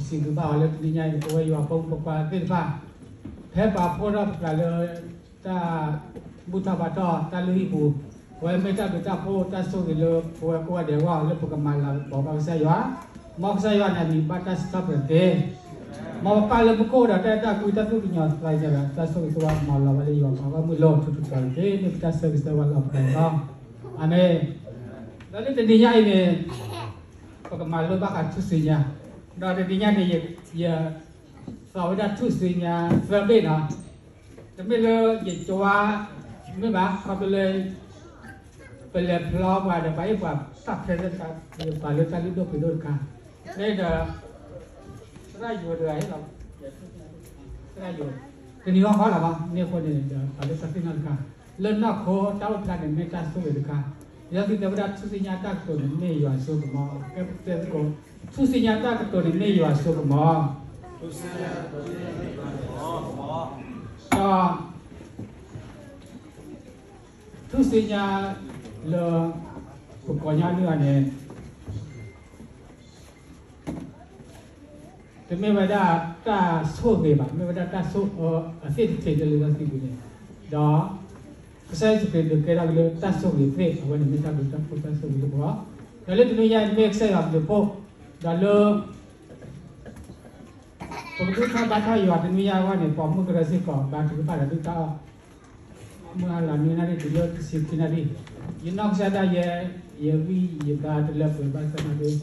စံးဘျုးဘၣ်အီၤလၢတနံၤညါအံၤ ပဝဲယွၤဖိမုၣ်ဖိခွါသ့ၣ်တဖၣ် ဖဲပာ်ဖှိၣ်ထီၣ်ပသးလၢ တၢ်ဘူၣ်ထီၣ်ဘါထီၣ်တၢ်လုၢ်ဟံၣ်ပူၤ, ပဝဲမ့ၢ်တၢ်ဘျုးတၢ်ဖှိၣ်တၢ်ဆိၣ်ဂ့ၤလၢပဝဲကိးဂၤဒဲးအဂီၢ် လၢပကမၤလၤကပီၤဘၣ်ကစၢ်ယွၤ, မ်ကစၢ်ယွၤန့ၣ် အမံၤဘၣ်တၢ်စံးထီၣ်ပတြၢၤတက့ၢ်. မ်ပပၢ်လၢမူခိၣ်ဒီးတၢ်အဲၣ်တၢ်ကွံတၢ်သူၣ်ကညီၤသးကညီၤဒီး တၢ်ဆိၣ်ဂ့ၤဆိၣ်ဝါမၤလီၤဝဲလၢယွၤပှၤဂီၢ်မုၢ်လၢထူးထူးတီၤတီၤတက့ၢ်. မ့ၢ်ပတၢ်ဆၢဂ့ၤဆၢဝါလၢပှဲၤလီၤ. အၤမ့ၣ်. ဒီးလၢတနံၤညါအံၤန့ၣ် ပကမၤလိဘၣ်ဃးထူၣ်စုညါ, ဒီးတနံၤညါန့ၣ် ယ ယသိးဝဲဒၣ်ထူၣ်စုညါသၢဘ့ၣ်နီၤ. တမ့ၢ်လၢယကွၢ် မ့ၢ်ဘၣ် ခီဖျိလၢ ပလဲၤဖျီပှၤဒီးပှၤအ့ၣ်ပှၤတၢ်ဖဲလၢတခါ ပှၤလၢတၢ်လုၢ်ဒိၣ်ပှ့ၤဒိၣ်တခါ, လၢဒီး သရၣ်ယိၤတဂၤဟ့ၣ်လီၤ သရၣ်ယိၤ တနံၤဟီၣ်ခီလီၤဘၣ် မ့ၢ်အဃိန့ၣ်ဒီး ပှၤလၢတၢ်သ့ၣ်နီၣ်တခါ လၢနီၢ်ခိတၢ်အိၣ်ဖျါန့ၣ် မ့ၢ်တၢ်ဆိၣ်ဂ့ၤတခါ, လံာ်စီဆှံတဲဝဲဒၣ် ထူၣ်စုညါတၢ်ကတိၤန့ၣ် မ့ၢ်ယွၤအစိကမီၤ, ကဲပတဲသကိး ထူၣ်စုညါတၢ်ကတိၤန့ၣ်မ့ၢ်ယွၤအစိကမီၤ, ဒီး ထူၣ်စုညါလၢ ပကိးညီနုၢ်အီၤန့ၣ် တမ့ၢ်ဝဲဒၣ်တၢ်ဆိၣ်ဂ့ၤဘၣ်, မ့ၢ်ဝဲဒၣ်တၢ်ဆိၣ်အၢအသ့ၣ်တထံး လၢလံာ်စီဆှံပူၤန့ၣ်, ဒီး ကစၢ်ယ့ၣ်ၡူးခရံာ်ဒုးကဲထီၣ်က့ၤလၢတၢ်ဆိၣ်ဂ့ၤသ့ၣ် အဝဲန့ၣ်မ့ၢ်တၢ်ဘျုးတၢ်ဖှိၣ်တၢ်ဆိၣ်ဂ့ၤလၢပဂီၢ်, ဒီးလၢတနွံညါအံၤမ့ၢ်ကစၢ်ယွၤအဘျုးဖှိၣ်, ဒီးလၢ ပကဘူၣ်ထီၣ်ဘါထီၣ်ယွၤတနွံညါအဂီၢ်န့ၣ် ပိာ်မုၣ်ကရၢစ့ၢ်ကီး ဘါထုကဖၣ်ဒီးဒုၣ်တၢ်အီၣ် မုၢ်ဟါလီၤနွံနၣ်ရံၣ်တုၤလၢတဆံခံနၣ်ရံၣ်, ယနီၢ်ကစၢ်ဒၣ်ယဲ ယဝံၣ်ယဘါတလၢပှဲၤဘၣ်ဆၣ်သနာ်က့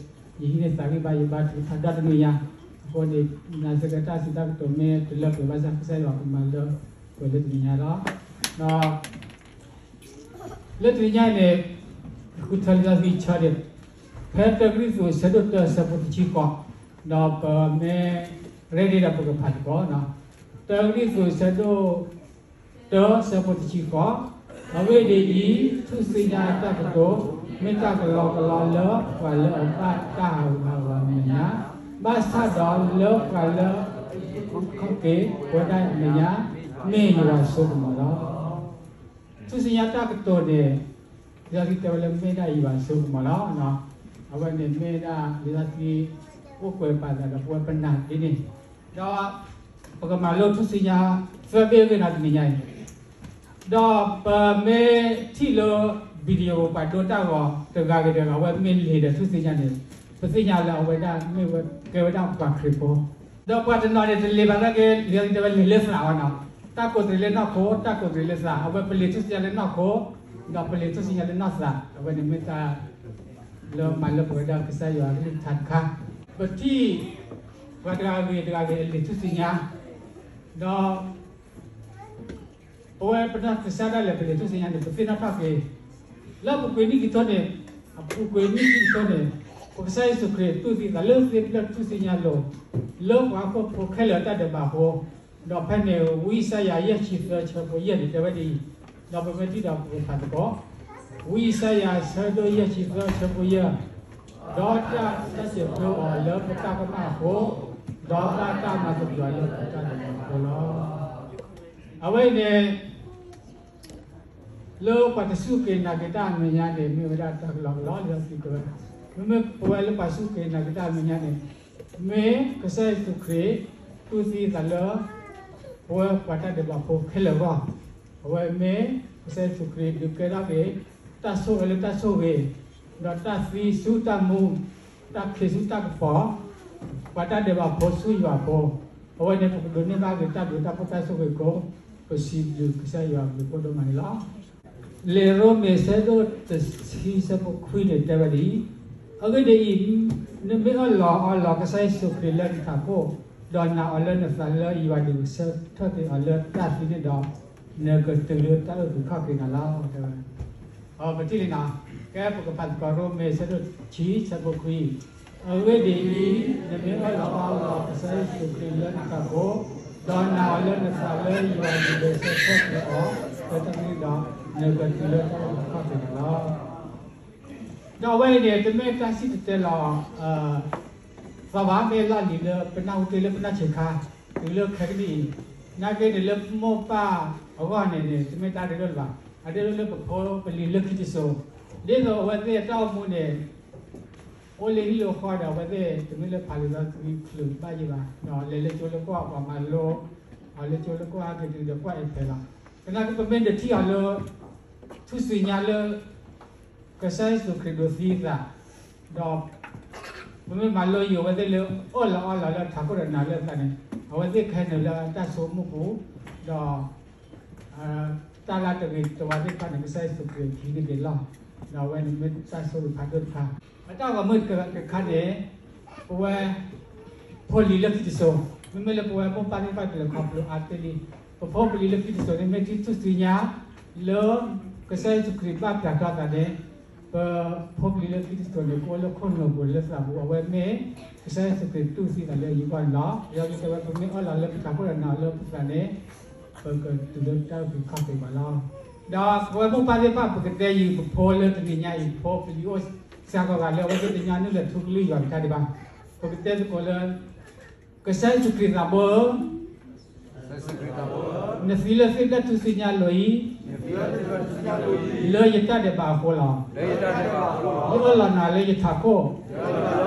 ယဟံးန့ၢ်သးဂံၢ်ဘါ ယဘါထုကဖၣ်ဒီတနွံညါ, အဃိန့ၣ် နာ်စ့ၢ်ကီးတၢ်စံးတၢ်ကတိၤမ့ၢ်တလၢပှဲၤဘၣ်ဆၣ် ကစၢ်ယွၤကမၤလၢပှဲၤလၢတနွံညါလီၤ. ဒီး လၢတနံၤညါအံၤန့ၣ် ဃုထၢလံာ်စီဆှံဆၢဒၣ် ဖဲတၢကရံၣ်သူးအဆၢဒိၣ်တၢအဆၢဖိတဆံဃိး, ဒီးပမ့ၢ် ready ဒီးပကဖးသကိး, တၢကရံၣ်သူးအဆၢဒိၣ်တၢအဆၢဖိတဆံဃိး, အဂ့ၢ်ဒ်အံၤ, ထူၣ်စုညါအတၢ်ကတိၤ မ့ၢ်တၢ်ကလီကလီလၢပှၤလၢအဘၣ်တၢ်ဟးဂူာ်ဟးဂီၤအမဲာ်ညါ, ဘၣ်ဆၣ်ဒီးလၢပှၤလၢအခီၣ်က့ၤပဝဲဒၣ်အမဲာ်ညါ, မ့ၢ်ယွၤအစိကမီၤလီၤ. ထူၣ်စုညါတၢ်ကတိၤန့ၣ် လံာ်စီဆှံတဲဝဲလၢမ့ၢ်ဒၣ်ယွၤအစိကမီၤလီၤ. အဝဲန့ၣ်မ့ၢ်ဒၣ်လံာ်စီဆှံ အိၣ်ကွဲးပာ်သးဒီးပဝဲပနာ်ဒ်န့ၣ်, ဒီးပကမၤလိထူၣ်စုညါသၢဘ့ၣ်အဂ့ၢ်နီၤတနံၤညါအံၤ, ဒီးပမ့ၢ်ထံၣ်လၢ video ပှၤဒိတၢ်ဂီၤတဂၤဂ့ၤဒီး အဝဲမ့ၢ်လံာ်ဒီးထူၣ်စုညါန့ၣ် ပသ့ၣ်ညါလၢအဝဲဒၣ်မ့ၢ်ဝဲကဲဝဲဒၣ်ပှၤခရံာ်ဖိ ဒီးပှၤတနီၤန့ၣ် တလံာ်ဘၣ်သနာ်က့ လံာ်စီဆှံတဲဝဲလံာ်လၢသးအီၤနီၤ, တၢ်ကိးတရံးလၢနီၢ်ခိ, တၢ်ကိးတရံးလၢသး, အဝဲပလံာ်ထူၣ်စုညါလၢနီၢ်ခိ, ဒီးပလံာ်ထူၣ်စုညါလၢနီၢ်သး, အဝဲန့ၣ်မ့ၢ်တၢ်လၢမၤလၢပှဲၤဝဲဒၣ်ကစၢ်ယွၤအကလုၢ်ကထါတခါ, ပထံၣ် ပှၤတဂၤဂ့ၤတဂၤဂ့ၤအလံာ်ထူၣ်စုညါ, ဒီး ပဝဲပနီၢ်ကစၢ်ဒၣ်လဲာ်ပလံာ်ထူၣ်စုညါန့ၣ် ပသ့ၣ်နီၣ်ထီၣ်က့ၤ လၢအပူၤကွံာ်နံၣ်ခံကထိန့ၣ်, အပူၤကွံာ်နံၣ်ခံကထိန့ၣ်, ပကစၢ်ယ့ၣ်ၡူးခရံာ်တူၢ်သံသးလၢသ့ၣ်ဖျၢၣ်ထူၣ်စုညါအလိၤ, လၢပှၤဟီၣ်ခိၣ်ဖိခဲလၢာ်အတၢ်ဒဲးဘးအဃိ, ဒီးဖဲန့ၣ် ဝံယၡါယၤယဲၢ်ဆံသၢဆၢဖိယဲၢ်န့ၣ် တဲဝဲဒ်အံၤ, ဒီးပမ့ၢ်ထံၣ်ဒီးပကဖးသကိး, ဝံယၡါယၤဆၢဒိၣ်ယဲၢ်ဆံသၢဆၢဖိယဲၢ်, ဒီးတၢ်စံးဆၢအီၤလၢပတၢ်ကမၣ်အဃိ, ဒီးဘၣ်တၢ်မၤသဘျိးလၢပတၢ်ဒဲးဘးအဃိလီၤ. အဝဲအံၤန့ၣ် လၢပှၤတစူၢ်က့ၤနာ်က့ၤတၢ်အမဲာ်ညါန့ၣ် မ့ၢ်ဝဲဒၣ်တၢ်ကလီကလီလံာ်စီဆှံတဲဝဲ, မ့မ့ၢ်ပဝဲလၢပှၤစူၢ်က့ၤနာ်က့ၤတၢ်အမဲာ်ညါန့ၣ်, မ့ၢ်ကစၢ်ယ့ၣ်ၡူးခရံာ် တူၢ်သံသးလၢ ပဝဲပှၤတၢ်ဒဲးဘးဖိခဲလၢာ်အဂီၢ်, အဝဲမ့ၢ်ကစၢ်ယ့ၣ်ၡူးခရံာ်ဒုးကဲထီၣ်က့ၤ တၢ်ဆိၣ်အၢလၢတၢ်ဆိၣ်ဂ့ၤ, ဒီးတၢ်သံဆူတၢ်မူ, တၢ်ခံးဆူတၢ်ကပီၤ, ပှၤတၢ်ဒဲးဘးဖိဆူယွၤဖိ, အဝဲန့ၣ်ပကဒိးန့ၢ်ဘၣ်က့ၤတၢ်ဘျုးတၢ်ဖှိၣ်တၢ်ဆိၣ်ဂ့ၤအဃိ, ပစံးဘျုးကစၢ်ယွၤအဘျုးအဖှိၣ်ဒိၣ်မးန့ၣ်လီၤ. လံာ်ရိမ့ၤဆၢဒိၣ်တဆံဆၢဖိခွံန့ၣ်တဲဝဲဒ်အံၤ, အဂ့ၢ်ဒ်အံၤ, နမ့ၢ်အၢၣ်လီၤအီလီၤကစၢ်ယ့ၣ်ၡူးခရံာ်လၢနထးခိၣ်, ဒီးနာ်အီၤလၢနသးလၢယွၤဒုးဂဲၤဆၢထၢၣ်က့ၤအီၤလၢတၢ်သံန့ၣ်ဒီး, နကတုၤလၢတၢ်အုၣ်က့ၤခီၣ်က့ၤနၤလီၤ တဲဝဲ ပထံၣ်လံနီၤ, ကဲပကဖးသကိးရိမ့ၤဆၢဒိၣ်တဆံဆၢဖိခွံ, အဂ့ၢ်ဒ်အံၤ, နမ့ၢ်အၢၣ်လီၤအီလီၤကစၢ်ယ့ၣ်ၡူးခရံာ်လၢနထးခိၣ်, ဒီးနာ်အီၤလၢနသးလၢယွၤဒုးဂဲၤဆၢထၢၣ်က့ၤအီၤလၢတၢ်သံန့ၣ်ဒီး, နကတုၤလၢတၢ်အုၣ်က့ၤခီၣ်က့ၤနၤလီၤ. ဒီးအဝဲအံၤန့ၣ် တမ့ၢ်တၢ်စံၣ်တဲၤတဲလီၤ သီဘၣ် မ့ၢ်လီၢ်လံၤလၢပနၢ်ဟူတ့ၢ်လၢပနၢ်ဆံးခါ, တုၤလၢခဲကနံၣ်အံၤ, နာ်က့န့ၣ်လၢပမိၢ်ပၢ်အဂီၢ်န့ၣ်န့ၣ် တမ့ၢ်တၢ်ရ့ဒိၣ်လၢၤဘၣ်, အရ့ဒိၣ်လၢပဖိပလံၤလၢခံတစိၤ, ဒ်သိးအဝဲသ့ၣ်အတၢ်အိၣ်မူန့ၣ် အိၣ်လၢဟံၣ်လၢဃီဒီး အဝဲသ့ၣ်တမ့ၢ်လၢဖးလံာ်စီဆှံချုးဘၣ်ယံၤဘၣ်, ဒီးလဲၤလၢကၠိလၢကီၢ်ပှၤမၤလိ, အလဲၤကၠိလၢကီၢ်ဟဲက့ၤတုၤဒီးကွၢ်အဲၣ်ဖဲလီၤ. သနာ်က့ပမ့ၢ်ဒိးထံၣ်အီၤလၢ ထူၣ်စုညါလၢ ကစၢ်ယ့ၣ်ၡူးခရံာ်ဒိးသံအသး, ဒီး ပမ့ၢ်မၤလိယိာ်အဝဲသ့ၣ်လၢအၢၣ်လီၤအီလီၤလၢထးခိၣ်ဒီးနၤလၢအသးန့ၣ်, အဝဲသ့ၣ်ကဟဲနုာ်လၢတၢ်ဆိကမိၣ်ပူၤ, ဒီး တၢ်လၢတဂ့ၤတဝါသ့ၣ်တဖၣ်န့ၣ် ကစၢ်ယ့ၣ်ၡူးခရံာ်ဟံးန့ၢ်က့ၤလီၤ. ဒီးအဝဲန့ၣ်မ့ၢ်တၢ်ဆိၣ်ဂ့ၤဖးဒိၣ်တခါ, အတၢ်ဂီၤမုၢ်တခါန့ၣ် ပဝဲ ဖိလံၤလၢခံတစိၤ, မ့မ့ၢ်လၢပဝဲမိၢ်ပၢ်သ့ၣ်တဖၣ်တလဲၤခီဖျိအါတ့ၢ်လံ, ပဖိပလံၤလၢခံတစိၤန့ၣ် မ့ၢ်ထံၣ်ထူၣ်စုညါ လၢ ကစၢ်ယ့ၣ်ၡူးခရံာ်ဘၣ်ပျၢ်ထီၣ်သးန့ၣ်, ပဖိပလံၤလၢခံတစိၤန့ၣ် ကအိၣ်လၢခိၣ်နူာ်ပူၤလၢသးပူၤ, အဝဲမ့ၢ် ကစၢ်ယ့ၣ်ၡူးခရံာ်တူၢ်သံသးလၢယဂီၢ်န့ၣ်လီၤ. ဒီးယတဲဝဲပမ့ၢ်အၢၣ်လီၤလၢပထးခိၣ်ဒီးနၤလၢပသးန့ၣ်, ပကတုၤလၢတၢ်အုၣ်က့ၤခီၣ်က့ၤပှၤလီၤ. ဒီးပဝဲမိၢ်ပၢ်သ့ၣ်တဖၣ် ပကတဲယံၤပဖိလၢတနံၤညါအံၤ ဖိပလံၤအိၣ်စှၤဂီၤဂၤလၢအဝဲသ့ၣ်တညီနုၢ်ဒီးထူကလုၢ်ယွၤကထါဒံးဘၣ်. ပကတဲသကိးလၢ ကစၢ်ယ့ၣ်ၡူးခရံာ်သးဘိဧၢ, နသံလၢသ့ၣ်ဘျၢၣ်ထူၣ်စုညါအလိၤအံၤ, လၢယတၢ်ဒဲးဘးအဃိလီၤ. ယအၢၣ်လီၤနၤလၢယထးခိၣ်,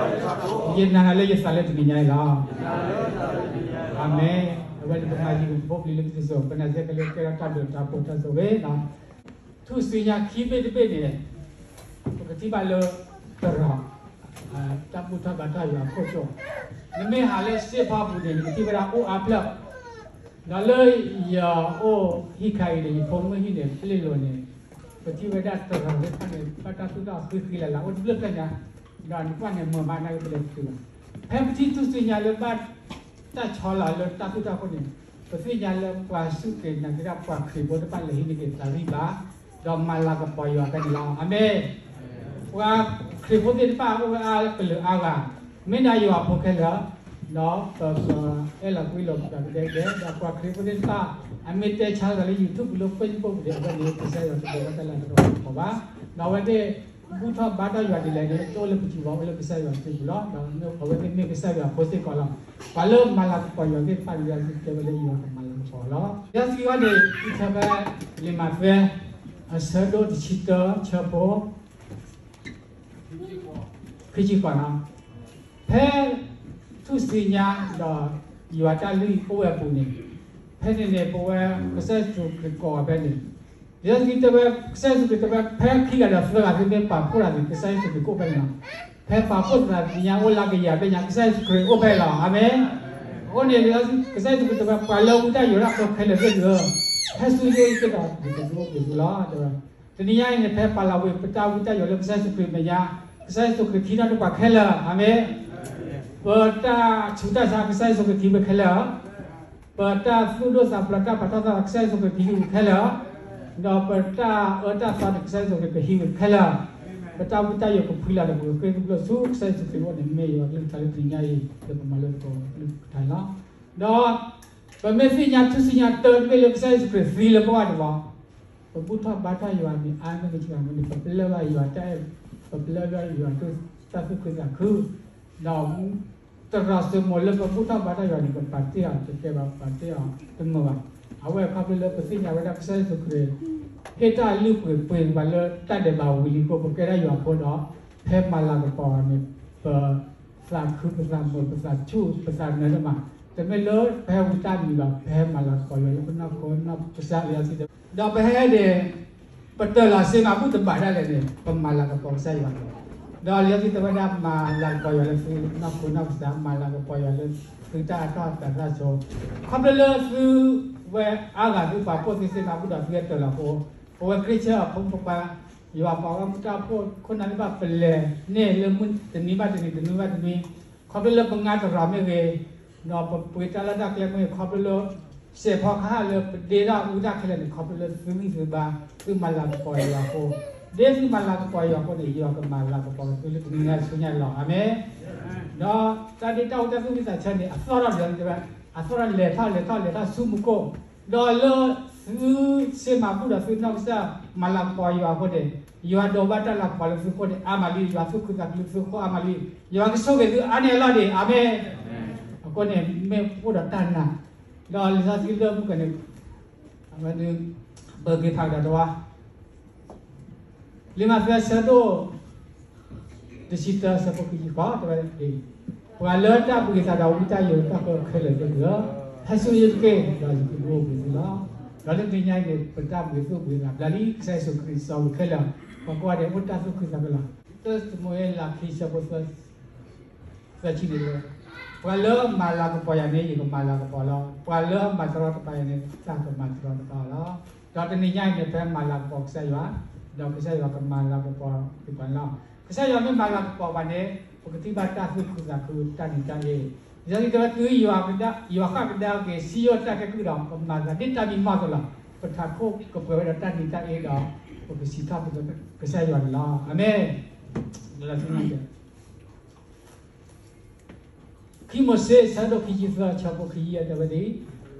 ယနာ်နၤလၢယသးလၢတနံၤညါအံၤလီၤ. အၤမ့ၣ်. အဝဲန့ၣ်ပမၤယံၤပဖိပလံၤလၢခံတစိၤ, ပနာ်က့လၢကဲထီၣ်တၢ်ဘျုးတၢ်ဖှိၣ်တၢ်ဆိၣ်ဂ့ၤ ထူၣ်စုညါခံဘ့ၣ်တဘ့ၣ်န့ၣ်, ပကထံၣ်ဘၣ်လၢ သရိာ်, တၢ်ဘူၣ်ထီၣ်ဘါထီၣ်ယွၤအခိၣ်ကၠိ, နမ့ၢ်ဟးလၢစ့ဖီပူၤန့ၣ် နကထံၣ်ဝဲဒၣ်အိၣ်အါဖျၢၣ်, ဒီးလၢယအိၣ်ဟံၣ်ခါအံၤန့ၣ် ယဖိမုၣ်ဟံၣ်န့ၣ် ပျ့ၢ်လိာ်န့ၣ်, ပထံၣ်ဝဲဒၣ်သရိာ်သ့ၣ်တဖၣ်န့ၣ် ဘၣ်တၢ်သူၣ်ထီၣ်ဃံဃံလၤလၤ အိၣ်တဘျုးဖျၢၣ်ညါ, ဒီးနကွၢ်န့ၣ် မုာ်မးနာ်က့ပလဲၤတတုၤဘၣ်. ဖဲပထံၣ်ထူၣ်စုညါလၢဘၣ် တၢ်ဆီလီၤလၢတၢ်သူၣ်ထီၣ်အဃိန့ၣ်, ပသ့ၣ်ညါလၢပှၤစူၢ်က့ၤနာ်က့ၤတၢ် ပှၤခရံာ်ဖိတဖၣ်လဲၤဟံးန့ၢ်က့ၤသးဝံၣ်ဘါ, ဒီးမၤလၤကပီၤယွၤဖဲန့ၣ်လီၤ. အၤမ့ၣ်. ပှၤခရံာ်ဖိသ့ၣ်တဖၣ်အိၣ်ဝဲအါကလုာ်အါဂၤ, မ့ၢ်ဒၣ်ယွၤအဖိခဲလၢာ်, ဒီးပအဲၣ်လီၤကွံလိာ်ပှၤကဒဲကဒဲ, ဒီးပှၤခရံာ်ဖိသ့ၣ်တဖၣ် အမ့ၢ်တဲဆါလိာ်သးလၢ YouTube ပူၤလၢ Facebook ပူၤဒီး အဝဲန့ၣ် ကစၢ်ယွၤတဒိးဘၣ်တၢ်လၤကပီၤဘၣ်, ဒီးအဝဲသ့ၣ် ဘူၣ်ထီၣ်ဘါထီၣ်ယွၤဒ်လဲၣ်န့ၣ် တအိၣ်လၢပစုပူၤဘၣ်, အိၣ်လၢကစၢ်ယွၤစုပူၤလီၤ. ဒီးအဝဲသ့ၣ်မ့ၢ်ကစၢ်ယွၤအဖိစ့ၢ်ကီးလီၤ. ပှၤလၢမၤလၤကပီၤယွၤသ့ၣ်တဖၣ် လံာ်စီဆှံတဲဝဲလၢယွၤကမၤလၤကပီၤလီၤ. လံာ်စီဆှံအံၤန့ၣ် အံးထွဲဖဲ လံာ်မးသဲ အဆၢဒိၣ်တဆံတၢ ဆၢဖိ ခံဆံဃိးန့ၣ်, ဖဲထူၣ်စုညါဒီးယွၤတၢ်လုၢ်အံၤအိၣ်ဝဲအပူၤန့ၣ်, ဖဲန့ၣ်န့ၣ် ပဝဲကစၢ်ယ့ၣ်ၡူးခရံာ်ကိးဝဲဖဲန့ၣ်, လံာ်စီဆှံတဲဝဲ, ကစၢ်ယ့ၣ်ၡူးခရံာ်တဲဝဲ ဖဲခံဂၤဒီးသၢဂၤသ့ၣ်မ့ၢ်ပာ်ဖှိၣ်တၢ်န့ၣ် ကစၢ်ယ့ၣ်ၡူးခရံာ်ကအိၣ်ဖဲန့ၣ်လီၤ. ဖဲပာ်ဖှိၣ်သးတနံၤညါအိၣ်လၢကယၤဘျဲၣ်ညါ ကစၢ်ယ့ၣ်ၡူးခရံာ်အိၣ်ဖဲလီၤ. အၤမ့ၣ်. အဃိန့ၣ် ကစၢ်ယ့ၣ်ၡူးခရံာ်တဲဝဲ ပှၤလၢဝံတၢ်ယိးတၢ်ဃၢခဲလၢာ်သ့ၣ်ဧၢ, ဟဲဆူယအိၣ်အံၤသ့ၣ်ဒီး ယကဒုးအိၣ်က့ၤသုလီၤ တဲဝဲ. တနံၤညါအံၤန့ၣ် ဖဲပာ်လီၤဝံၤပတၢ်ဝံတၢ်ယိးလၢကစၢ်ယ့ၣ်ၡူးခရံာ်မဲာ်ညါ, ကစၢ်ယ့ၣ်ၡူးခရံာ်ကဟံးထီၣ်ပှၤခဲလၢာ်. အၤမ့ၣ်. ပတၢ်ဆူးတၢ်ဆါ ကစၢ်ယ့ၣ်ၡူးခရံာ်ကဟံးဝဲခဲလၢာ်, ပတၢ်သူၣ်ဒိၣ်သးဖျိးတၢ်ပာ်ထီၣ်သး ကစၢ်ယ့ၣ်ၡူးခရံာ်ကဟံးဝဲခဲလၢာ်, ဒီးပတၢ်အၢတၢ်သီန့ၣ် ကစၢ်ယ့ၣ်ၡူးခရံာ်ကဟံးဝဲခဲလၢာ်, ပတၢ်ဝံတၢ်ယိးကဖှံလီၤဒီး ပကဃ့ၢ်သဘျိၣ်ဆူကစၢ်ယ့ၣ်ၡူးခရံာ်အအိၣ်န့ၣ် မ့ၢ်ယွၤကလုၢ်ကထါလၢတနံၤညါအံၤ လၢပမၤလိသကိးကလုၢ်ကထါလီၤ. ဒီးပမ့ၢ်သ့ၣ်ညါထူၣ်စုညါတၢတဘ့ၣ်လၢကစၢ်ယ့ၣ်ၡူးခရံာ်သံလၢပဂီၢ်တဘျီ, ပဘူၣ်ထီၣ်ဘါထီၣ်ယွၤန့ၣ် အါမ့ၢ်ကဆံးမ့ၢ်န့ၣ် ပပလၢၢ်ဘၣ်ယွၤတၢ်အဲၣ်, ပပလၢၢ်ဘၣ်ယွၤတၢ်သူၣ်ခုသးခု, ဒီး တရီးစိမိၤလၢပဘူၣ်ထီၣ်ဘါထီၣ်ယွၤန့ၣ် ပပာ်တ့ၢ်အီၤတကဲဘၣ်, ပပာ်တ့ၢ်အီၤတမုာ်ဘၣ်. အဝဲခီဖျိလၢပသ့ၣ်ညါဝဲဒၣ်ကစၢ်ယ့ၣ်ၡူးခရံာ် ဟ့ၣ်တၢ်လုၢ်ပှ့ၤပှ့ၤပှၤလၢတၢ်ဒဲးဘးဝံၤလံအဃိ ပကဲဒၣ်ယွၤအဖိဒီး ဖဲမၤလၤကပီၤအီၤန့ၣ် ပသးခု ပသးမုာ် ပသးဆူၣ် ပသးနၢၤဒိၣ်မး, တမ့ၢ်လၢပဟဲဝံတၢ်မံၤဘၣ်, ပဟဲမၤလၤကပီၤယွၤလၢပနီၢ်ခိနီၢ်ကစၢ်လံာ်စီဆှံတဲဝဲ, ဒီးပဟဲန့ၣ် ပတၢၢ်လီၤစ့မၤဘူၣ်တဘၣ်ဒၣ်လဲာ်န့ၣ် ပမၤလၤကပီၤကစၢ်ယွၤလီၤ. ဒီးလံာ်စီဆှံတဲဝဲဒၣ် မၤလၤကပီၤယွၤလၢသုနီၢ်ခိနီၢ်ကစၢ်, မၤလၤကပီၤယွၤလၢသုတၢ်အၢၣ်လီၤတၢ်သးဆူၣ်, ခီဖျိလၢသုဝဲအါဂၤသုပာ်ဖှိၣ်သုစ့မၤဘူၣ်ဒီးသုဟဲတၢၢ်လီၤအဃိ, ပဝဲခရံာ်ဖိအဖိမုၣ်ဖိခွါ ယွၤပှၤဂီၢ်မုၢ်တၢ်အိၣ်ဖှိၣ်ခိၣ်နၢ်သ့ၣ်တဖၣ် ပလဲၤန့ၢ်လၢမုၢ်တနွံဘၣ်တနွံ တနွံဘၣ်တနွံ, ခီဖျိလၢပငါတရီးမ့ၢ်ဂ့ၤ, ဒီးပပှ့ၤတၢ်လၢတၢ်ကျဲမ့ၢ်ဂ့ၤ, ခီဖျိလၢ စဲးဖီကဟၣ်လၢပဒ့တၢ်အူတၢ်ခဲလၢာ်န့ၣ် ခီဖျိလၢသုဂံၢ်သုဘါ, သုမၤလၤကပီၤယွၤအဃိ, ဒ်သုမၤလၤကပီၤယွၤအဃိန့ၣ် ယွၤကမၤလၤကပီၤသုလၢတနံၤညါဆူညါလီၤ. အၤမ့ၣ်. ဒီးတၢ်ဒ့တၢ်အူတၢ်သူၣ်ဝံသးဆၢန့ၣ် အသီၣ်ထီၣ်လၢ အသီၣ်ထီၣ်လဲၤထီၣ်လဲၤထီၣ်လဲၤထီၣ်ဆူမူခိၣ်, ဒီးလၢသုစ့မၤဘူၣ်ဒီးသုနီၢ်ကစၢ်မၤလၤကပီၤယွၤအဃိန့ၣ်, ယွၤဒိးဘၣ်တၢ်လၤကပီၤလၢသုဃိန့ၣ် အါမးလံ, ယွၤသူၣ်ခုသးခုလၢသုဃိအါမးလံ, ယွၤကဆိၣ်ဂ့ၤသုအါန့ၢ်အလီၢ်ဒံး. အၤမ့ၣ်. အဃိန့ၣ် မ့ၢ်အိၣ်ဒီးတၢ်နာ်, ဒီးလံာ်စီဆှံလၢမုၢ်ကန့ၣ် အဝဲဒုး ပက့ၤဖးကဒီးတဝါ လံာ်မးသဲအဆၢဒိၣ် တဆံတၢ ဆၢဖိခံဆံဃိး တဲဝဲဒ်အံၤ, ပှၤလၢတၢ်ဘှံးသးဒီးဝံတၢ်ယိးတၢ်ဃၢခဲလၢာ်သ့ၣ်ဧၢ, ဟဲဆူယ့ၣ်ၡူးခရံာ် ဒီးယကဒုးအိၣ်ဘှံးသုလီၤ. ဒီးလၢတနံၤညါအံၤန့ၣ် ပတၢ်ဘှံးသူၣ်ဘှံးသးဘျါလံ ကစၢ်ယ့ၣ်ၡူးခရံာ်စီၤဝံၤခဲလၢာ်, ပှၤကိးဂၤဒဲးအိၣ်တၢ်သူၣ်ခုသးခုလီၤ. တၢ တမူၤအ့လး ခံ ဆၢဖိသၢ သၢဆံန့ၣ်, ပှၤလၢမၤလၤကပီၤယၤန့ၣ် ယကမၤလၤကပီၤလီၤ. ပှၤလၢမၤတရီတပါယၤန့ၣ် တၢ်ကမၤတရီတပါအီၤလီၤ. ဒီးတနံၤညါအံၤန့ၣ် ပမၤလၤကပီၤကစၢ်ယွၤ, ဒီးကစၢ်ယွၤကမၤလၤကပီၤက့ၤပှၤန့ၣ်လီၤ. ကစၢ်ယွၤမ့ၢ်မၤလၤကပီၤပှၤန့ၣ် ပကထံၣ်ဘၣ်တၢ်သူၣ်ခုသးခု တၢ်နံၤတၢ်အ့. လံာ်စီဆှံတဲဝဲ တုၤယွၤဃၣ်ကဒါက့ၤ စံယိၣ်တၢ်ကဲကုၢ်ဒီး ကမၤသးဒ်တၢ်မံမီၢ်အသိးလီၤ. ပထးခိၣ်ကပှဲၤဝဲဒီးတၢ်နံၤတၢ်အ့ဒီး ပကစံးထီၣ်ပတြၢၤကစၢ်ယွၤန့ၣ်လီၤ. အၤမ့ၣ်. ခံမိၤၡ့ ဆၢဒိၣ်ခံဆံသၢ ဆၢဖိခံဆံယဲၢ် တဲဝဲဒ်အံၤ,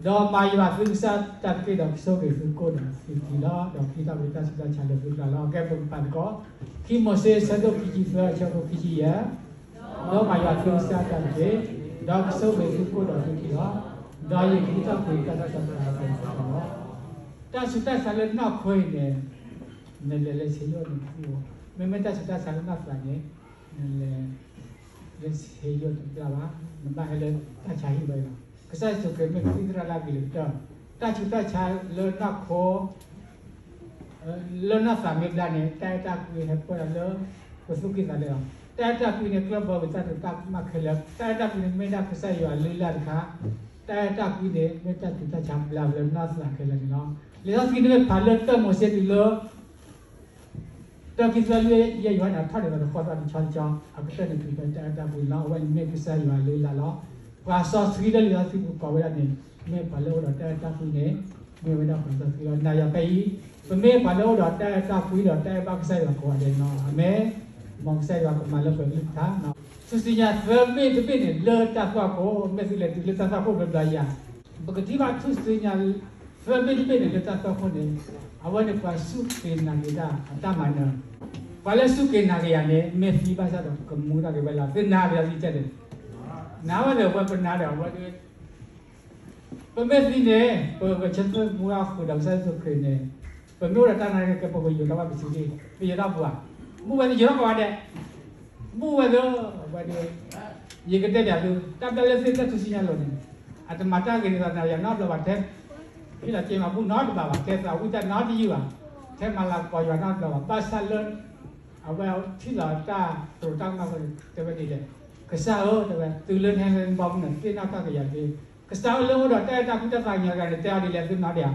ဒီးမၤယွၤသုကစၢ်တၢ်တက့ၢ်ဒီး ကဆိၣ်ဂ့ၤသုကိၣ်ဒီးသုထံလီၤ. ဒီးကဟ့ၣ်ထီၣ်က့ၤတၢ်ဆူးတၢ်ဆါလၢသုကျါလီၤ. ကဲ ပကပာ်သကိး, ခံမိၤၡ့ ဆၢဒိၣ်ခံဆံသၢ ဆၢဖိခံဆံယဲၢ်, ဒီးမၤယွၤသုကစၢ်တၢ်တက့ၢ်, ဒီးကဆိၣ်ဂ့ၤသုကိၣ်ဒီးသုထံလီၤ. ဒီးယကဟ့ၣ်ထီၣ်က့ၤတၢ်ဆူးတၢ်ဆါလၢသုကျါလီၤ. တၢ်ဆူးတၢ်ဆါလၢနီၢ်ခိအံၤန့ၣ် နလဲၤလၢဆ့ယိၣ်န့ၣ်တဘၣ်, မ့မ့ၢ်တၢ်ဆူးတၢ်ဆါလၢနီၢ်သးန့ၣ် နလဲၤ လၢဆ့ယိၣ်တဘၣ်ဘၣ်, နဘၣ်ဟဲလၢတၢ်ဆါဟံၣ်ဝဲလီၤ. ကစၢ်ယ့ၣ်ၡူးခရံာ်မ့ၢ်ကသံၣ်သရၣ်လၢအဂ့ၤကတၢၢ်, တၢ်ဆူးတၢ်ဆါလၢနီၢ်ခိ လၢနီၢ်သးမ့ၢ်ဘျါန့ၣ် တၢ်အဲၣ်တၢ်ကွံဟဲပၢၢ်ဒီးလၢပသူၣ်ကံၢ်သးလဲလီၤ. တၢ်အဲၣ်တၢ်ကွံန့ၣ် ကျၢၢ်ဘၢဝံသးစူၤတၢ်ကမၣ်ခဲလၢာ်, တၢ်အဲၣ်တၢ်ကွံန့ၣ် မ့ၢ်ဒၣ်ကစၢ်ယွၤအလုၢ်အလၢ်တခါ, တၢ်အဲၣ်တၢ်ကွံန့ၣ် မ့ၢ်တၢ်ဆူးတၢ်ဆါဘျါလၢနီၢ်သးခဲလၢာ်န့ၣ်လီၤ. လံာ်စီဆှံန့ၣ်မ့ၢ်ဖးလၢတၢမိၤၡ့တုၤလၢ တၢ ခံ သၢ လွံၢ် ယဲၢ် ယိၤဟၣ်န့ၣ် ထီၣ်ဒ်သိးတဃီသီတဆီတဆီ, အကတၢၢ်န့ၣ် တုၤဖဲတၢ်အဲၣ်တၢ်ကွံန့ၣ်လီၤ. အဝဲန့ၣ်မ့ၢ်ကစၢ်ယွၤအလုၢ်အလၢ်လီၤ. ပှၤစီဆှံလၢလံာ်စီဆှံပူၤကိးဝဲဒၣ်န့ၣ် မ့ၢ်ပှၤလၢအိၣ်ဒီးတၢ်အဲၣ်တၢ်ကွံန့ၣ် မ့ၢ်ဝဲဒၣ်ပှၤစီဆှံလီၤ. နၤယၤဖဲအံၤ ပမ့ၢ်ပှၤလၢအိၣ်ဒီးတၢ်အဲၣ်တၢ်ကွံဒီးတၢ်အဲၣ်ဘၣ်ကစၢ်ယွၤကိးဂၤဒဲးန့ၣ်လီၤ. အၤမ့ၣ်. မ်ကစၢ်ယွၤကမၤလၢပှဲၤကလုၢ်ကထါန့ၣ်လီၤ. ထူၣ်စုညါသၢဘ့ၣ်တဘ့ၣ်န့ၣ် လၢတၢ်သွၣ်ခိၣ်, မ့ၢ်သုလဲၤတုၤလၢတၢ်သွၣ်ခိၣ်ဘျီဘျီယၤ ပကထံၣ်ဘၣ်ထူၣ်စုညါ သၢဘ့ၣ်တဘ့ၣ်န့ၣ် လၢတၢ်သွၣ်ခိၣ်န့ၣ် အဝဲန့ၣ်ပှၤစူၢ်က့ၤနာ်က့ၤတၢ်အတၢ်မၤနၢၤ, ပှၤလၢစူၢ်က့ၤနာ်က့ၤယၤန့ၣ် မ့ၢ်သံဘၣ်ဆၣ်ဒီးကမူထီၣ်က့ၤဝဲလီၤ. သုနာ်က့ၤယၤသံကဲန့ၣ်, နာ်ဝဲဒီး အဝဲပနာ်ဒီး အဝဲဒၣ် ပမ့ၢ်သံန့ၣ် ပကဆၢထၢၣ်မူထီၣ်ဃုာ်ဒီးကစၢ်ယ့ၣ်ၡူးခရံာ်န့ၣ်, ပမ့ၢ်အိၣ်ဒီးတၢ်နာ်က့ၤ ပကယိၤထီၣ်ဘၣ်ပစုဒ့ၣ်, ပယိၤထီၣ်ပှၤ, မုၢ်ဝဲသ့ၣ်ယိၤထီၣ်ကိးဂၤဒဲး, မုၢ်ဝဲသ့ၣ်, ဝဲဒၣ်, ယကတဲဘၣ်သု, တၢ်ဘျၢလၢသ့ၣ်တၢ်ထူၣ်စုညါလိၤန့ၣ်, အတမၤတၢ်ဂ့ၤန့ၢ်သးနၤယၤနီတဘျီဘၣ်, ထဲ ဟ့ၣ်လီၤစ့မၤဘူၣ်နီတဘၣ်ဘၣ်, ထဲသးဝံၣ်တၢ်နီတယုၢ်ဘၣ်, ထဲမၤလၤကပီၤယွၤနီတဘျီဘၣ်, ဘၣ်ဆၣ်လၢ အဝဲထံၣ်လီၤတၢ်သရူးတၢ်ကမၣ်အဃိန့ၣ် တဲဝဲဒ်လဲၣ်, ကစၢ်ဧၢ, တဲဝဲ, တုၤလၢနဟဲလၢနဘီမုၢ်န့ၣ် သ့ၣ်နီၣ်ထီၣ်က့ၤယၤတက့ၢ်. ကစၢ်ဧၢ, လၢအိၣ်ဒီးတၢ်အဲၣ်တၢ်ကွံတၢ်သးကညီၤတဂၤန့ၣ် တဲအီၤဒ်လဲၣ်, သုနီၣ်ဒံးဧါ.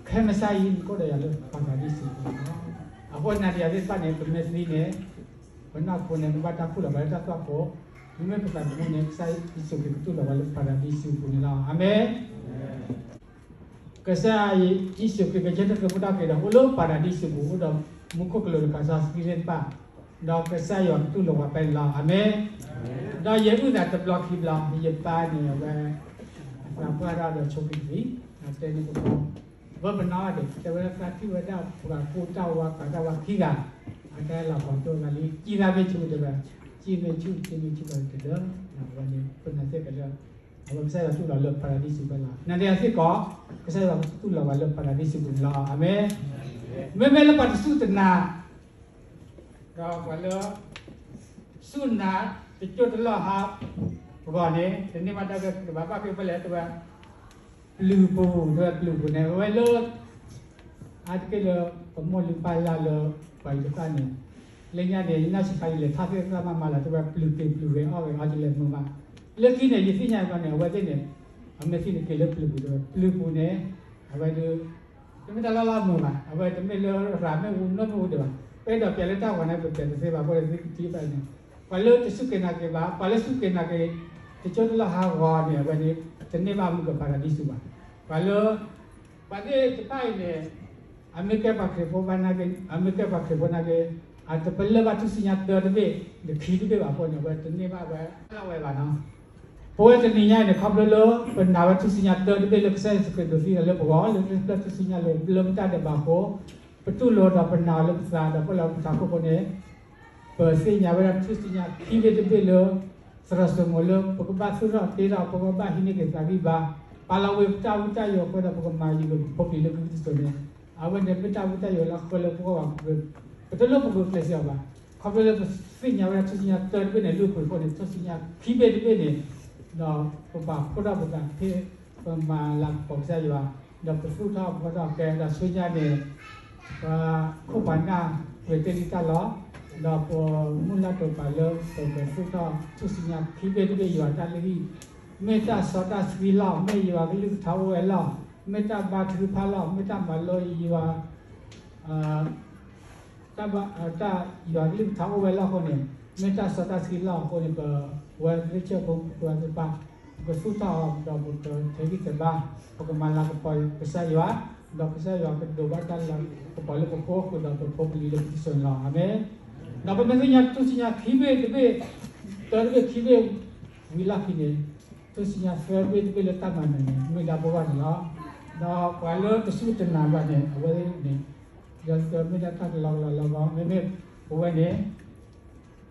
ခဲမုၢ်ဆ့ၣ်အံၤ နကအိၣ်ဒီးယၤလၢပၤရဒံစူးပူၤန့ၣ်လီၤ. အဃိနၤဒီးယၤသ့ၣ်တဖၣ်န့ၣ် ပမ့ၢ်သံန့ၣ် ပနီၢ်ခိန့ၣ် မ့ၢ်ဘၣ်တၢ်ခူၣ်လီၤပှၤလၢတၢ်သွၣ်ခိၣ်, မ့မ့ၢ်ပသးသမူန့ၣ် ကစၢ်ယ့ၣ်ၡူးခရံာ်ကတူၢ်လိာ်ပှၤလၢပၤရဒံစူးပူၤန့ၣ်လီၤ. အၤမ့ၣ်. ကစၢ်ယ့ၣ်ၡူးခရံာ်ကဆၢထၢၣ်မူထီၣ်က့ၤဒီး အိၣ်လၢပၤရဒံစူးပူၤ အိၣ်ဒီးမူခိၣ်ကလူးတကးစီဆှံသ့ၣ်တဖၣ်, ဒီးကစၢ်ယွၤကတူၢ်လိာ်ပှၤဖဲန့ၣ်လီၤ. အၤမ့ၣ်. ဒီးယအုၣ်သးတဘျီခံဘျီ, ယပၢ်န့ၣ် အဝဲ အသးပှၢ်ထီၣ်ဒီးဆိကတံၤ, အတဲန့ၣ်ပဃီ, ဝဲပနီၣ်ဒံး, တဲဝဲဒၣ်သးထံၣ်ဝဲဒၣ်ပှၤကူၣ်တၢ်ဝါ ပှၤတၢ်ဝါခံဂၤ, အတဲလီၤပှၤကၠိသးလံ, ကံၢ်သးမ့ၢ်ဆူၣ်တဲဝဲ, ကံၢ်မ့ၢ်ဆူၣ် ကံၢ်မ့ၢ်ဆူၣ်ဘၣ်တဒၢ, အဝဲန့ၣ် ပနာ်သ့ၣ်ကလၢ အဝဲကစၢ်ယွၤတူၢ်လိာ်လၢပၤရဒံစူးဖဲလီၤ. နၤဒီးယၤစ့ၢ်ကီး, ကစၢ်ယွၤကတူၢ်လိာ်ပှၤလၢပၤရဒံစူးပူၤန့ၣ်လီၤ. အၤမ့ၣ်. မ့မ့ၢ်လၢပှၤတစူၢ်တနာ်, ဒီးပှၤလၢ စူၢ်နာ်တကၠိတလီၢ်ဟါ ပဂီၢ်န့ၣ် တန့ၢ်ဘၣ်တၢ်ဂ့ၤကဘၣ်ဘၣ်က့ၤဖဲလဲၣ် တဲဝဲ ပျုၤပူၤ, တဲဝဲပျုၤပူၤန့ၣ် အဝဲလၢ အါတက့ၢ်လၢ ပမိၢ်လုၢ်ပၢ်လၢ်လၢ ပှၤအံၤတဖၣ်န့ၣ် လၢညါန့ၣ် ယနီၢ်ဆံးခါ ယလဲၤထီၣ်သ့ၣ်တဖၣ်မးမးလီၤ တဲဝဲပျုၤက့ၤပျုၤဂ့ၤအီၣ်ဂ့ၤအီၣ်ကလဲၤမုာ်မး, လၢခံန့ၣ် ယသ့ၣ်ညါဘၣ်န့ၣ် အဝဲသ့ၣ်န့ၣ် အမ့ၢ်သ့ၣ်န့ၣ်က့ၤလၢပျုၤပူၤ တဲဝဲပျုၤပူၤန့ၣ် အဝဲဒၣ် တမ့ၢ်တၢ်လၢ်လၢ်မုာ်ဘၣ်, အဝဲတမ့ၢ်လၢရၤမ့ၣ်အူနီၢ်မ့ၣ်အူဒံးဘၣ်, ပအဲၣ်ဒိးပျးလၢတၢ်ဂီၤန့ၣ် ပပျးတသ့ဘၣ် အဃိဒီးသုကထံၣ်ဘၣ်န့ၣ် ပှၤလၢတစူၢ်က့ၤနာ်က့ၤဘၣ်, ပှၤလၢစူၢ်က့ၤနာ်က့ၤ တကၠိတလီၢ်ဟါဂီၤန့ၣ် အဝဲန့ၣ် တန့ၢ်ဘၣ်မုာ်ကပၤရဒံစူးဘၣ်. ပှၤလၢ ပှၤသ့ၣ်တဖၣ်အံၤန့ၣ် အမ့ၢ်ကဲပှၤခရံာ်ဖိဘၣ်နာ်က့, အမ့ၢ်ကဲပှၤခရံာ်ဖိနာ်က့, အတပလၢၢ်ဘၣ်ထူၣ်စုညါသၢတဘ့ၣ်, တခံတဘ့ၣ်ဘၣ်အဃိန့ၣ် အဝဲတန့ၢ်ဘၣ်ဝဲ လၢဝဲဘၣ်နီၤ. ပဝဲတနံၤညါအံၤန့ၣ် ခီဖျိလၢ ပနာ်ဝဲထူၣ်စုညါသၢတဘ့ၣ်လၢကစၢ်ယ့ၣ်ၡူးခရံာ်ဒိးသံလၢပဂီၢ် လၢထူၣ်စုညါလၢပတၢ်ဒဲးဘးအဃိ, ပတူၢ်လိာ်ဒီးပနာ်အီၤလၢပသးဒီးပလီၢ်ပထးခိၣ်အဃိန့ၣ် ပသ့ၣ်ညါဝဲဒၣ်ထူၣ်စုညါခံဘ့ၣ်တဘ့ၣ်လၢ သရိာ်စိမိၤလၢ ပကဘၣ်သူၣ်ထီၣ်တ့ထီၣ် ပကဘၣ်ဟံးန့ၢ်က့ၤသးဂံၢ်ဘါ, ပာ်လီၤဝဲပတၢ်ဝံတၢ်ယိးအဃိဒီး ပကမၤယုၤက့ၤပဖိပလံၤလၢကဝံတစိၤန့ၣ်, အဝဲန့ၣ်မ့ၢ်တၢ်ဝံတၢ်ယိးလၢအဃၢလၢပဂီၢ်ဘၣ်, ပတလိၣ်ပဂုာ်ကျဲးစၢးအီၤဘၣ်. ခီဖျိလၢပသ့ၣ်ညါဝဲဒၣ်ထူၣ်စုညါတၢတဘ့ၣ်န့ၣ် လၢပှဲၤခိၣ်န့ၣ် ထူၣ်စုညါခံဘ့ၣ်တဘ့ၣ်န့ၣ်, ဒီးပပာ်ဖှိၣ်ထီၣ်ပသးဖဲ ပမၤလၤကပီၤကစၢ်ယွၤ, ဒီးပသူၣ်ထီၣ်ဘှီထီၣ်ကဲဒီးဆူညါန့ၣ် ပှၤခိၣ်ပှၤနၢ်ပှဲၤတ့ၢ်လံတၢ်လီၤ, ဒီးပမုၢ်လၢ်တိာ်ပာ်လၢ ပကသူၣ်ထီၣ်ထူၣ်စုညါခံဘ့ၣ်တဘ့ၣ်ယွၤတၢ်လုၢ်ဟံၣ်, မ့ၢ်တၢ်စီတၢ်ဆှံလီၤ, မ့ၢ်ယွၤကလုၢ်ကထါအိၣ်ဝဲလီၤ, မ့ၢ်တၢ်ဘါထုကဖၣ်လီၤ, မ့ၢ်တၢ်မၤလိယွၤ တၢ်ဘၣ် တၢ်ယွၤကလုၢ်ကထါအိၣ်ဝဲလီၤအဃိန့ၣ်, မ့ၢ်တၢ်စီတၢ်ဆှံလီၤအဃိန့ၣ် ပဝဲဂ့ၢ်ဆၢဖိပှၤသ့ၣ်တဖၣ် ပကသူၣ်ထီၣ်အီၤ ဒီးပကထဲးဂံၢ်ထဲးဘါ, ပကမၤလၤကပီၤကစၢ်ယွၤ, ဒီးကစၢ်ယွၤကဒိးဘၣ်တၢ်လၤကပီၤလၢပဃိ ဃုာ်ဒီးပဖိပလံၤလၢပတစိၤန့ၣ်လီၤ. အၤမ့ၣ်. ဒီးပမ့ၢ်သ့ၣ်ညါထူၣ်စုညါခံဘ့ၣ်တဘ့ၣ်, တၢတဘ့ၣ်ခံဘ့ၣ် ဝံၤလီၢ်ခံန့ၣ်, ထူၣ်စုညါသၢဘ့ၣ်တဘ့ၣ်လၢတၢ်မၤနၢၤန့ၣ် မ့ၢ်ဒၣ်ဘိဘၣ်န့ၣ်လီၤ. ဒီးပှၤလၢတစူၢ်တနာ်ဘၣ်န့ၣ် အဝဲန့ၣ် ဒီးမ့ၢ်ဒၣ်တၢ်ကလီကလီလီၤဘီ, မ့မ့ၢ်ပဝဲန့ၣ်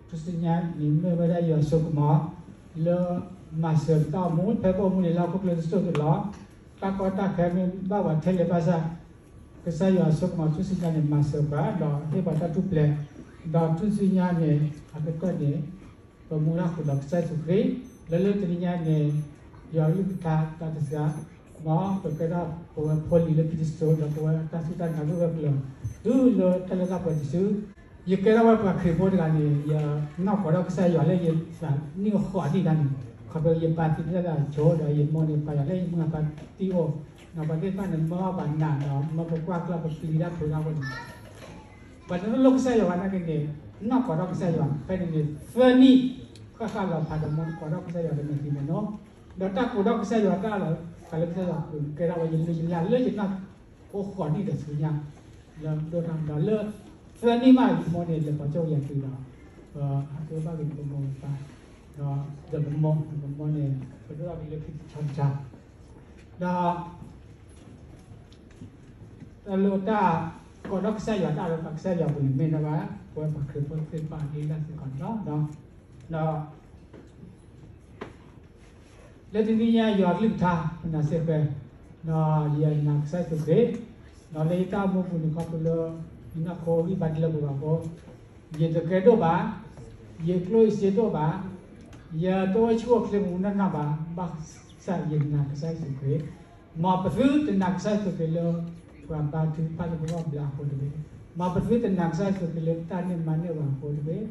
ထူၣ်စုညါန့ၣ်မ့ၢ်ဝဲဒၣ်ယွၤစိကမီၤ လၢမၤစၢၤပတၢ်အိၣ်မူ ဖဲပအိၣ်မူန့ၣ်လၢဟီၣ်ခိၣ်ချၢတစိၢ်တလီၤ. တၢ်ကီတၢ်ခဲမ့ၢ်ဘၣ်ပှၤထဲလဲၣ်ဘၣ်ဆၣ်, ကစၢ်ယွၤစိကမီၤထူၣ်စုညါန့ၣ် မၤစၢၤပှၤ ဒီးဟ့ၣ်ပှၤတၢ်ထူၣ်ဖျဲး, ဒီးထူၣ်စုညါန့ၣ် အကတၢၢ်န့ၣ် ပမူလၢ်ဃုာ်ဒီးကစၢ်ယ့ၣ်ၡူးခရံာ်, လၢလၢတနံၤညါန့ၣ် ယွၤကလုၢ်ကထါတၢ်တစှၤ, မ်ပကဲထီၣ်ပဝဲဖိလံၤလၢခံတစိၤ ဒီးပဝဲတၢ်စူၢ်တၢ်နာ်ဂၢၢ်ဂၢၢ်ကျၢၤ, တုၤလၢတၢ်လၢတၢ်ပှဲၤတစု, ယကဲထီၣ်ဝဲပှၤခရံာ်ဖိတဂၤန့ၣ် ယနီၢ်ကီၢ်ဒီးကစၢ်ယွၤလၢယသးနံၣ်အိၣ်ဃိးနံၣ်ဒၣ်န့ၣ်, ခီဖျိယပၢ်သံတၢ်လၢအဆိ ဒီးယမိၢ်န့ၣ်ပာ်ယွၤလၢယမုၢ်အပၢ်သံအိၣ်, ဒီးပှၤသ့ၣ်တဖၣ်န့ၣ်မၢဘၣ်နးဒီး မၢပကွၢ်ကျီၢ်ပပျံၤတၢ်ဖိတၢ်ဖိန့ၣ် ပှၤတလိၣ်ကစၢ်ယွၤဘၣ်နာ်က့န့ၣ်, နီၢ်ကီၢ်ဒီးကစၢ်ယွၤ ဖဲန့ၣ်န့ၣ် သၢနံၣ် ဃၣ်ဃၣ်လီၤဖးဒီး မ်ကီၢ်ဒီးကစၢ်ယွၤတမ့ၢ်သံမ့ၢ်နီၤ, ဒီးတၢ်ကိးဒီးကစၢ်ယွၤတၢ်လီၤ, ကးလၢကစၢ်ယွၤကကဲထီၣ်ဝဲယလုၢ်ယလၢ်လၢယနီၢ်အိၣ်ဃိးနံၣ်ဒီးဆူညါ, လၢဒိၣ်ထီၣ်ဒီးလၢ သၢနံၣ်မး ယမိၢ်န့ၣ် လဲၤပိာ်ကၠိယၤတုၤဒီး ပဟးက့ၤဘၣ်က့ၤပမိၢ်ပပၢ်, ဒီးဒီးပမိၢ် ပမိၢ်န့ၣ် ပဒိၣ်ထီၣ်က့ၤလၢခံတဆီတဆီ, ဒီး တၢ်လၢတၢ်ကိးဒီးကစၢ်ယွၤတၢ်လၢပှၤကစၢ်ယွၤပူၤန့ၣ် မ့ၢ်ဒၣ်ဘၣ် ပဝဲပှၤခရံာ်ဖိသ့ၣ်တဖၣ်အဂ့ၢ်ဒၣ်စ့ၢ်ကီးန့ၣ်လီၤ. ဒီး လၢတနံၤညါယွၤကလုၢ်ကထါ ပနာ်စ့ၢ်ကီး, ဒီးယနာ်ကစၢ်ယ့ၣ်ၡူးခရံာ်, ဒီးလၢယတၢ်အိၣ်မူပူၤန့ၣ် ခီဖျိလၢ ယနီၢ်ခိဂံၢ်ဘါတလၢပှဲၤဘၣ်အဃိ ယတကဲဒိၣ်ဘၣ်, ယကျိၣ်ယစ့ဒိၣ်ဘၣ်, ယတအိၣ်ဆူၣ်အိၣ်ချ့မူးနီၢ်နီၢ်ဘၣ်, ဘၣ်ဆၣ်ယနာ်ကစၢ်ယ့ၣ်ၡူးခရံာ်, မ်ပသုတနာ်ကစၢ်ယ့ၣ်ၡူးခရံာ်လၢ ပှၤဘါထုကဖၣ်လၢပဂီၢ်ဘျါအဃိတဂ့ၤ, မ်ပသုတနာ်ကစၢ်ယ့ၣ်ၡူးခရံာ်လၢတၢ်န့ၢ်မါန့ၢ်ဝၤအဃိတဂ့ၤ,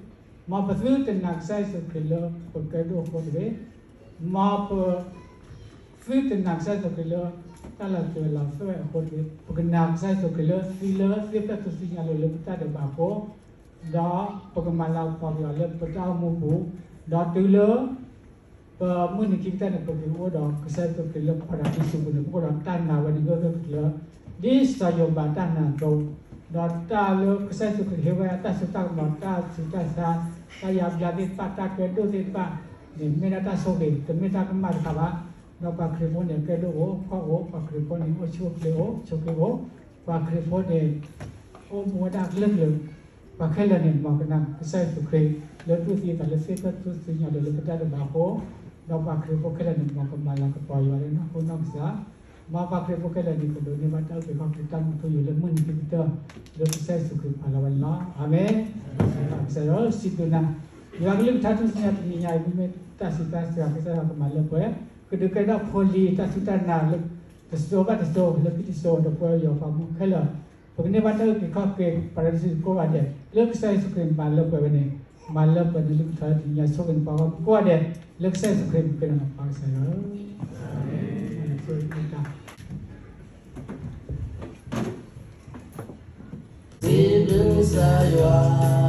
မ်ပသုတနာ်ကစၢ်ယ့ၣ်ၡူးခရံာ်လၢပကဲဒိၣ်အဃိတဂ့ၤ, မ်ပ သုတနာ်ကစၢ်ယ့ၣ်ၡူးခရံာ်လၢ တၢ်လီၤစၢၤလီၤသွဲၣ်အဃိတဂ့ၤ, ပကနာ်ကစၢ်ယ့ၣ်ၡူးခရံာ်လၢ သုလၢသ့ၣ်ဖျၢၣ်ထူၣ်စုညါလိၤလၢပတၢ်ဒဲးဘးအဃိ, ဒီးပကမၤလၤကပီၤက့ၤအီၤလၢပတၢ်အိၣ်မူပူၤ, ဒီးတုၤလၢ ပမုၢ်နံၤခံကတၢၢ်န့ၣ် ပကအိၣ်ဒီးကစၢ်ယ့ၣ်ၡူးခရံာ်လၢပၤရဒံစူးပူၤန့ၣ် ပကအိၣ်ဒီးတၢ်နာ်ဝဲန့ၣ်ဂၢၢ်ဂၢၢ်ကျၢၤကျၢၤ, ဒ်စီၤယိၤဘးတၢ်နာ်အသိး, ဒီးတၢ်လၢကစၢ်ယ့ၣ်ၡူးခရံာ်ဟ့ၣ်ဝဲတၢ်စိတၢ်ကမီၤ တၢ်ဆူးတၢ်ဆါ, တၢ်ယါဘျါသ့ၣ်တဖၣ် တၢ်ကဲဒိၣ်သ့ၣ်တဖၣ်န့ၣ် မ့ၢ်ဒၣ်တၢ်ဆိၣ်ဂ့ၤ တမ့ၢ်တၢ်ကမၣ်တခါဘၣ်. ဒီးပှၤခရံာ်ဖိန့ၣ် ကဲဒိၣ်အိၣ် ဖှီၣ်အိၣ်, ပှၤခရံာ်ဖိန့ၣ် အိၣ်ဆူၣ်အိၣ်ချ့အိၣ် ဆိးက့အိၣ်, ပှၤခရံာ်ဖိန့ၣ် အိၣ်မူဝဲဒၣ်ကလုာ်ကလုာ်, ပှၤခဲလၢာ်န့ၣ် မ်ကနာ်ကစၢ်ယ့ၣ်ၡူးခရံာ် လၢတူၢ်သံအသးလၢသ့ၣ်ဖျၢၣ်ထူၣ်စုညါလိၤလၢပတၢ်ဒဲးဘးအဃိ, ဒီးပှၤခရံာ်ဖိခဲလၢာ်န့ၣ် မ်ကမၤလၤကပီၤယွၤလၢနီၢ်ခိနီၢ်ကစၢ်, မ်ပှၤခရံာ်ဖိခဲလၢာ်န့ၣ် ကဒိးန့ၢ်ဘၣ်တၢ်အုၣ်က့ၤခီၣ်က့ၤတၢ်မူထူယိာ်လၢမုၢ်နံၤခံကတၢၢ် လၢကစၢ်ယ့ၣ်ၡူးခရံာ်ပာ်လီၤဝဲန့ၣ်လီၤ. အၤမ့ၣ်. ကစၢ်ယွၤစံးဘျုးနၤ, ယွၤကလုၢ်ကထါထူၣ်စုညါတနံၤညါအံၤ မ့မ့ၢ်တၢ်စံးတၢ်စှၤကစၢ်ယွၤကမၤလၢပှဲၤ, ကဒုးကဲထီၣ်ဖိလံၤတၢ်စူၢ်တၢ်နာ်လၢ တစိၤဘၣ်တစိၤ လၢခံတစိၤ ဒီးပဝဲယွၤပှၤမူခဲလၢာ် ပကန့ၢ်ဘၣ်တၢ်အုၣ်က့ၤခီၣ်က့ၤ ပၤရဒံစူးကိးဂၤဒဲး လၢကစၢ်ယ့ၣ်ၡူးခရံာ်မၤလၢပှဲၤဝဲန့ၣ်, မၤလၢပှဲၤန့ၣ်လၢကထီၣ်တနံၤညါ ဆိၣ်ဂ့ၤန့ၢ်ပှၤဂီၢ်မုၢ်ကိးဂၤဒဲး လၢကစၢ်ယ့ၣ်ၡူးခရံာ်မံၤကဲလီၤနၤပၢ်ကစၢ်ယွၤဧၢ. စံးဘျုးကစၢ်ယွၤ